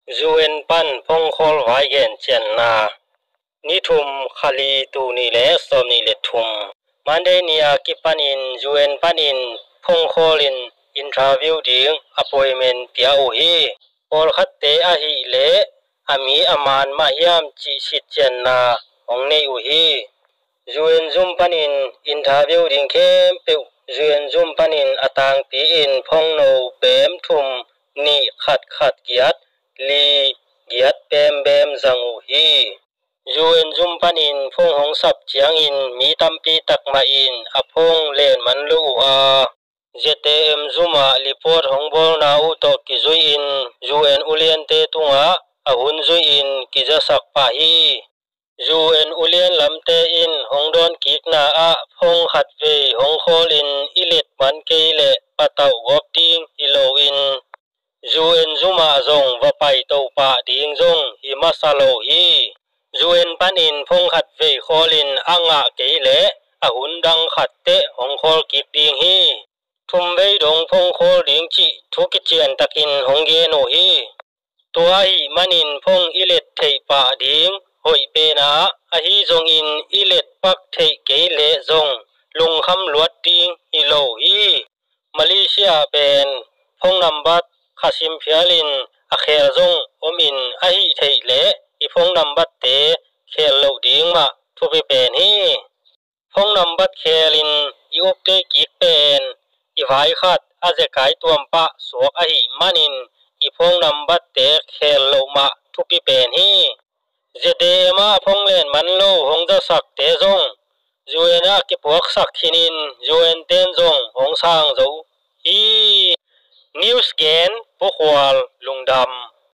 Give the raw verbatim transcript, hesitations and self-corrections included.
U N pan phone call vai gen cianna. Ni thum, kha li, tul nih le sawmnih le thum, Monday ni a kipanin U N panin phone call in interview ding appointment pia uh hi. Pawlkhatte ahih leh a mi a man mah hiam cih sitcianna hong nei uh hi. U N Zoom panin interview ding khempeuh U N Zoom panin a tangpi in phone no bem thum nih khat khat giat li giat bem bem zang uh hi. U N Zoom panin phone hong sap ciangin mi tampi tak mah in a phone len man lo uh a, Z A M Zoom ah report hong bawlna uh tawh kizui-in U N uliante tungah a hun zui-in kizasak pah hi. U N ulian lamte in hong dawn kikna ah phone khat vei hong call in i let man kei leh patauh gawp ding hi loin U N Zoom ah zong va paito pah ding zong hi masa lo hi. U N panin phone khat vei call in a ngah kei leh a hun dang khat teh hong call kik ding hi. Thum vei dong phone call ding cih thu kician takin hong gen uh hi. Tua ahih manin phone i let theih pah ding hoih pen ah, ahi zongin i let pak theih kei leh zong lungkham luat ding hi lo hi. Malaysia pen phone nambat kha sim phialin a khel zong om in, ahih theih leh i phone nambatte khel loh ding mah thupi pen hi. Phone nambat khelin i update kik pen i vai khat a zekai tuam pah suak ahih manin i phone nambatte khel loh mah thupi pen hi. Z A M ah phone len man lo hong zasakte zong U N ah kipuaksak khinin U N ten zong hong sang zo hi. News gen, Pu Khual lungdam.